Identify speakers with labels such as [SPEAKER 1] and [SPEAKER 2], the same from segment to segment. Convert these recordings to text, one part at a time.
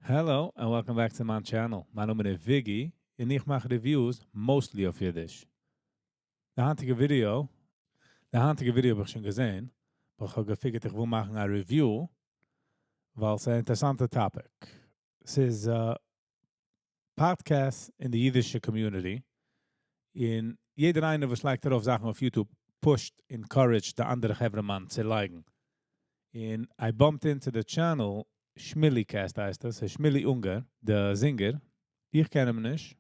[SPEAKER 1] Hello and welcome back to my channel. מיין נאמען איז Viggy און איך מאך reviews mostly אויף אידיש. די היינטיגע video, די היינטיגע video האב איך שוין געזען, אבער איך האב גע figured, איך וויל מאכן א review, ווייל ס'איז אן אינטערעסאנטע topic. ס'איז א podcast אין די אידישע community. און יעדער איינער וואס לייגט ארויף זאכן אויף YouTube pushed, encouraged די אנדערע חברה צו לייגן. און I bumped into the channel, Shmilly Cast הייסט עס, Shmilly Unger, דער singer. איך קען אים נישט,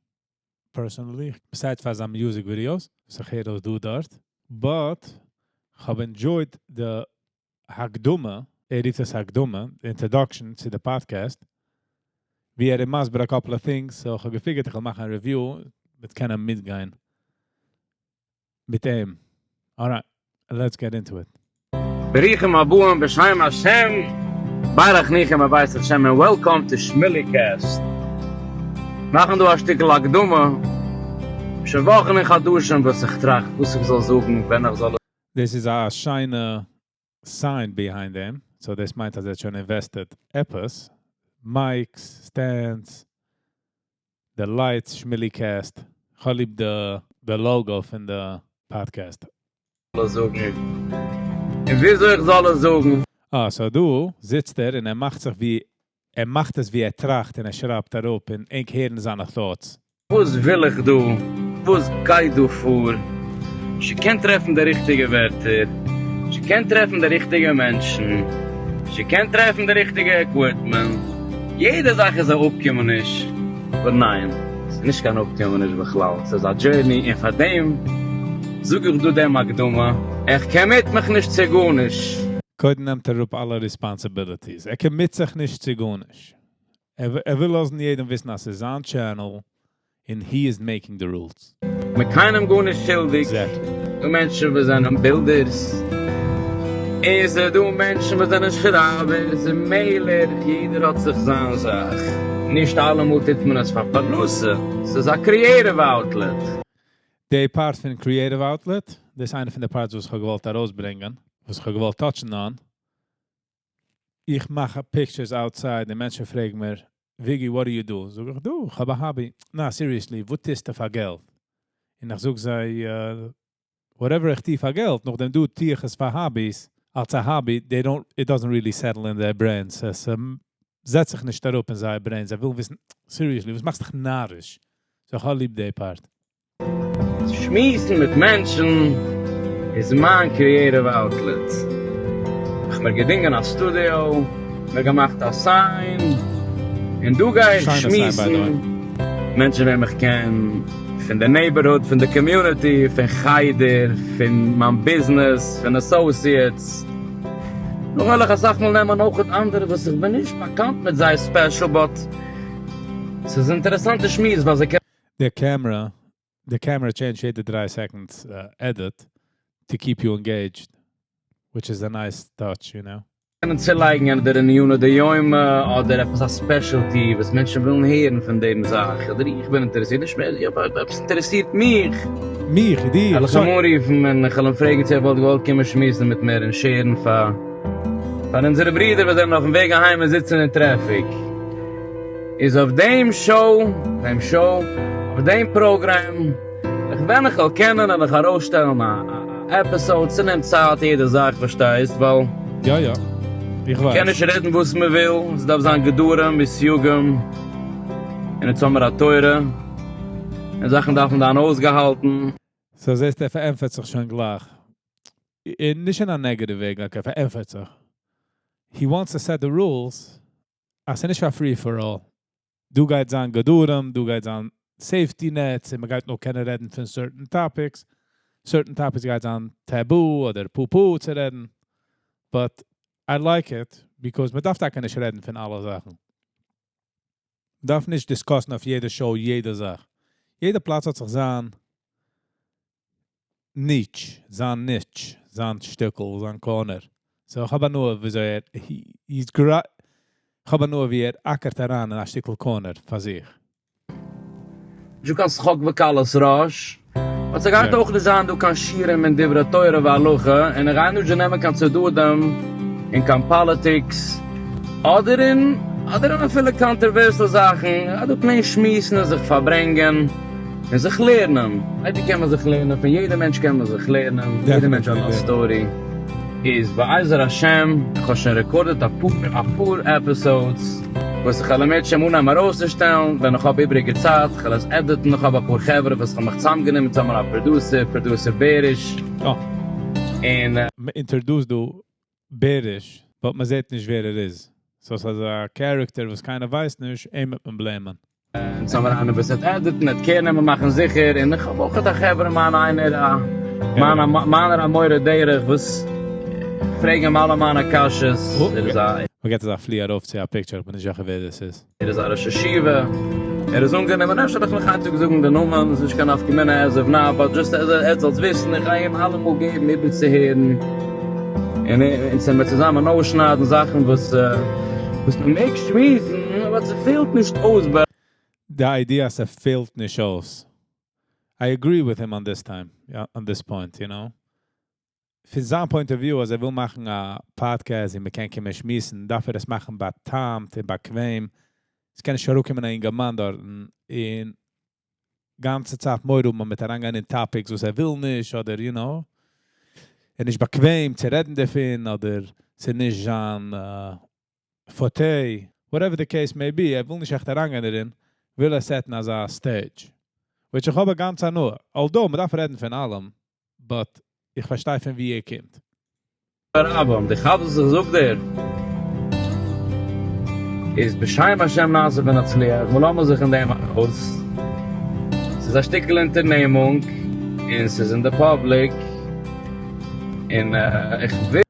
[SPEAKER 1] personally, besides פאר זיינע music videos, וואס איך הער אויס דא דארט. But, איך האב enjoyed the הקדמה, ער רופט עס הקדמה, the introduction צו די podcast, ווי ער איז מסביר a couple of things, so איך האב גע figured, איך וועל מאכן א review, מ'וועט קענען מיטגיין מיט אים. Alright, let's get into it.
[SPEAKER 2] ברוכים הבאים בשם השם, ברך ניחם בבית השם and welcome to Shmilly Cast. מאכן דא א שטיקל הקדמה, שוין וואכן און חדשים וואס איך טראכט, וואס איך זאל זאגן, ווען איך זאל
[SPEAKER 1] This is a שיינע sign behind them. So דאס מיינט, אז ער האט שוין invested עפעס. Mics, stands, the lights, Shmilly Cast. איך האב ליב the logo פון די podcast.
[SPEAKER 2] זאגן. און וויאזוי איך זאל עס זאגן.
[SPEAKER 1] אה, so דא זיצט ער און ער מאכט זיך ווי, ער מאכט עס ווי ער טראכט און ער שרייבט אראפ און איך הער זיינע thoughts.
[SPEAKER 2] וואס וויל איך דא? וואס גייט דא פאר? זי קען טרעפן די ריכטיגע ווערטער. זי קען טרעפן די ריכטיגע מענטשן. זי קען טרעפן די ריכטיגע equipment. יעדע זאך איז אן אפקומעניש. אבער ניין, עס איז נישט קיין אפקומעניש בכלל. עס איז א journey און פאר דעם זאג איך דא דעם הקדמה. איך commit מיך נישט צו גארנישט.
[SPEAKER 1] קודם נעמט ער אראפ אלע responsibilities. ער commit זיך נישט צו גארנישט. ער וויל לאזן יעדעם וויסן, אז ס'איז זיין channel and he is making the rules.
[SPEAKER 2] מיט קיינעם גארנישט שולדיג. דא מענטשן וואס זענען builders. עס איז דא מענטשן וואס זענען שרייבערס און מעלער. יעדער האט זיך זיין זאך. נישט אלעמאל טוט מען עס פאר פרנסה. עס איז א creative outlet.
[SPEAKER 1] די part פון creative outlet, דאס איז איינע פון די parts וואס איך האב געוואלט ארויסברענגען, וואס איך האב געוואלט touchן on. איך מאך pictures outside, די מענטשן פרעגן מיר, "Viggy, what do you do?" זאג איך, דו, איך האב א hobby. נא, seriously, וואס טוסטו פאר געלט? און איך זאג זיי, whatever איך טו פאר געלט, נאכדעם דא טו איך עס פאר hobbies, אלס א hobby, they don't, it doesn't really settle in their brains. עס זעצט זיך נישט אראפ אין זייער brains. זיי ווילן וויסן, seriously, וואס מאכסט דיך נאריש? So איך האב ליב די part.
[SPEAKER 2] שמועסן מיט מענטשן איז מיין creative outlet. איך האב מיר געדינגען א studio, מיר געמאכט א sign, און דא גיי איך
[SPEAKER 1] שיינע sign, by the way.
[SPEAKER 2] שמועסן. מענטשן וועם איך קען, פון די neighborhood, פון די community, פון חדר, פון מיין business, פון associates. נאך וועל איך אסאך מאל נעמען אויך אנדערע וואס איך בין נישט באקאנט מיט זיי special, but עס איז אינטערעסאנטע שמועס, ווייל זיי
[SPEAKER 1] The camera change יעדע 3 seconds edit to keep you engaged, which is a nice touch.
[SPEAKER 2] קענען צולייגן אדער עניני דיומא אדער עפעס א specialty וואס מענטשן ווילן הערן פון דעם זאך. אדער איך בין אינטערעסירט, נישט מער, איך האב עפעס אינטערעסירט מיך.
[SPEAKER 1] מיך, דיך.
[SPEAKER 2] וועל איך אים אנרופן און איך וועל אים פרעגן צו ער וואלט געוואלט קומען שמועסן מיט מיר און share'ן פאר אונזערע ברידער וואס זענען אויפן וועג אהיים און זיצן אין traffic. איז אויף דעם show, דעם show, אויף דעם program, איך ווען איך וועל קענען וועל איך ארויסשטעלן א episode, ס'נעמט צייט יעדע זאך, פארשטייסט, ווייל
[SPEAKER 1] יא יא, איך ווייס.
[SPEAKER 2] מ'קען נישט רעדן וואס מ'וויל, עס דארף זיין גדרים וסייגים, און אונז האמיר א תורה, און זאכן דארפן זיין אויסגעהאלטן.
[SPEAKER 1] So זעסט, ער פארענטפערט זיך שוין גלייך. אין נישט אין א negative וועג, like ער פארענטפערט זיך. He wants to set the rules, אז ס'איז נישט א free for all. דא גייט זיין גדרים, דא גייט זיין safety nets, און מ'גייט נאר קענען רעדן פון certain topics. Certain topics גייט זיין taboo אדער poo-poo צו רעדן. But I like it, because מ'דארף טאקע נישט רעדן פון אלע זאכן. מ'דארף נישט discussן אויף יעדע show, יעדע זאך. יעדע פלאץ האט זיך זיין niche, זיין niche, זיין שטיקל, זיין corner. So איך האב הנאה וויאזוי ער, he, he's איך האב הנאה ווי ער אקערט אריין אין א שטיקל corner פאר זיך.
[SPEAKER 2] דו קענסט צחוק וקלות ראש. און ס'גייט אויך נישט זיין דא קיין שיעורים אין דברי תורה והלכה, און איך גיי נישט נעמען קיין צדדים אין קיין politics, אדער אין אדער אפילו controversial זאכן, אדער plain שמועסן און זיך פארברענגען און זיך לערנען. אייביג קען מען זיך לערנען, פון יעדע מענטש קען מען זיך לערנען, יעדע מענטש האט א story. איז בעזר השם, איך האב שוין recorded אפאר episodes, וואס איך וועל אם ירצה השם אנהייבן ארויסצושטעלן ווען איך האב איבריגע צייט, איך וועל עס edit ן, איך האב אפאר חברה וואס איך האב מיך צוזאמגענומען, צוזאמען א producer, producer בעריש, און.
[SPEAKER 1] מ'introduce דא בעריש, but מ'זעט נישט ווער ער איז. So ס'איז א character וואס קיינער ווייסט נישט, אים וועט מען blame ען.
[SPEAKER 2] און צוזאמען איינער וואס וועט edit ן, וועט care נעמען מאכן זיכער, און איך האב אויך א חברה מאן איינער א מיינער א מורה דרך וואס פרעג אים אלע מיינע קשיות, ער איז א.
[SPEAKER 1] מ'געט אזא פלי ארויף צו א picture, איך בין נישט זיכער ווער דאס איז.
[SPEAKER 2] ער איז א ראש ישיבה, ער איז אנגענומען, אפשר דארף איך היינט טאג זאגן די נאמען, עס איז נישט קיין נפקא מינה as of now, but just אז עטס זאלטס וויסן, איך גיי אים אלעמאל געבן איבערצוהערן, און אונז וועמיר צוזאמען אויסשניידן זאכן וואס וואס מען מעג שמועסן, אבער ס'פעלט נישט אויס ביי.
[SPEAKER 1] די idea אז ס'פעלט נישט אויס. I agree with him on this time, yeah, on this point. פון זיין point of view, אז ער וויל מאכן א podcast און מ'קען קומען שמועסן, דארף ער עס מאכן בא'טעמ'ט און באקוועם. עס קען נישט אראפקומען א אינגערמאן דארטן און גאנצע צייט מורא האבן מיט אריינגיין אין topics וואס ער וויל נישט, אדער, ער נישט באקוועם צו רעדן דערפון, אדער ס'איז נישט זיין forte, whatever the case may be, ער וויל נישט עכט אריינגיין דערין, וויל ער set ן אזא stage. Which איך האב א גאנץ הנאה. Although, מ'דארף רעדן פון אלעם, but איך פארשטיי פון ווי ער קומט.
[SPEAKER 2] אבער די חב זיך זאגט דער איז בשם השם נעשה ונצליח, מיר לאזן זיך אין דעם ארויס. ס'איז א שטיקל אונטערנעמונג, און ס'איז אין די public, און איך וויל.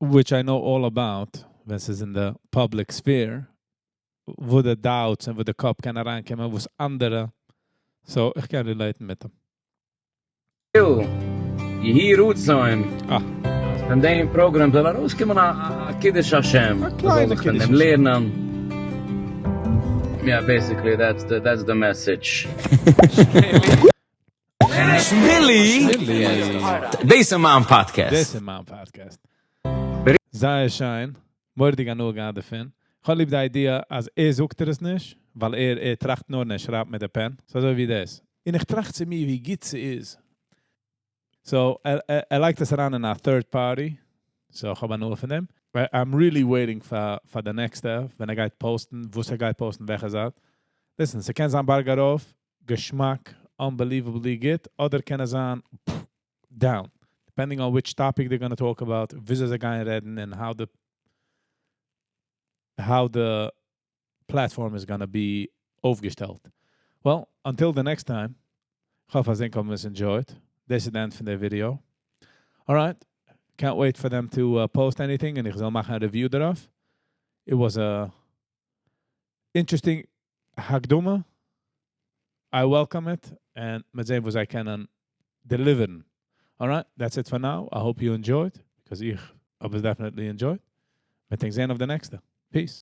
[SPEAKER 1] Which I know all about, ווען ס'איז אין די public sphere, וואו די doubts און וואו די קאפ קען אריינקומען, וואס אנדערע, so איך קען relate ן מיט אים.
[SPEAKER 2] יהי רצון אז פון דעם program זאל ארויסקומען א קידוש השם,
[SPEAKER 1] א קליינע
[SPEAKER 2] מ'זאל זיך פון
[SPEAKER 1] קידוש
[SPEAKER 2] דעם
[SPEAKER 1] השם.
[SPEAKER 2] לערנען. Yeah, basically that's the message.
[SPEAKER 3] שמילי!
[SPEAKER 1] שמילי!
[SPEAKER 3] דאס איז מיין podcast.
[SPEAKER 1] דאס איז מיין podcast. זייער שיין. מורא'דיג הנאה געהאט דערפון. איך האב ליב די idea אז ער זאגט ער עס נישט, ווייל ער טראכט נאר און ער שרייבט מיט די pen. ס'איז אזוי ווי דאס. און איך טראכט צו מיר, ווי גוט ס'איז. So, ער לייגט עס אריין אין א third party. So, איך האב הנאה פון דעם. I'm really waiting for the next step, ווען ער גייט post ן, וואס ער גייט post ן, וועלכע זייט. Listen, ס'קען זיין בארג ארויף, געשמאק, unbelievably גוט, אדער קען עס זיין down. Depending on which topic they're going to talk about, וויאזוי זיי גייען רעדן, and how the platform is going to be אויפגעשטעלט. Well, until the next time, איך האף אז ענק האבן עס enjoyed. This is the end פון די video. Alright, can't wait for them to post anything, און איך זאל מאכן א review דערויף. It was a interesting הקדמה. I welcome it, and מיר זען וואס זיי קענען deliver ן. Alright, that's it for now. I hope you enjoyed, because איך האב עס definitely enjoyed. מיר זען אויף די נעקסטע. Peace.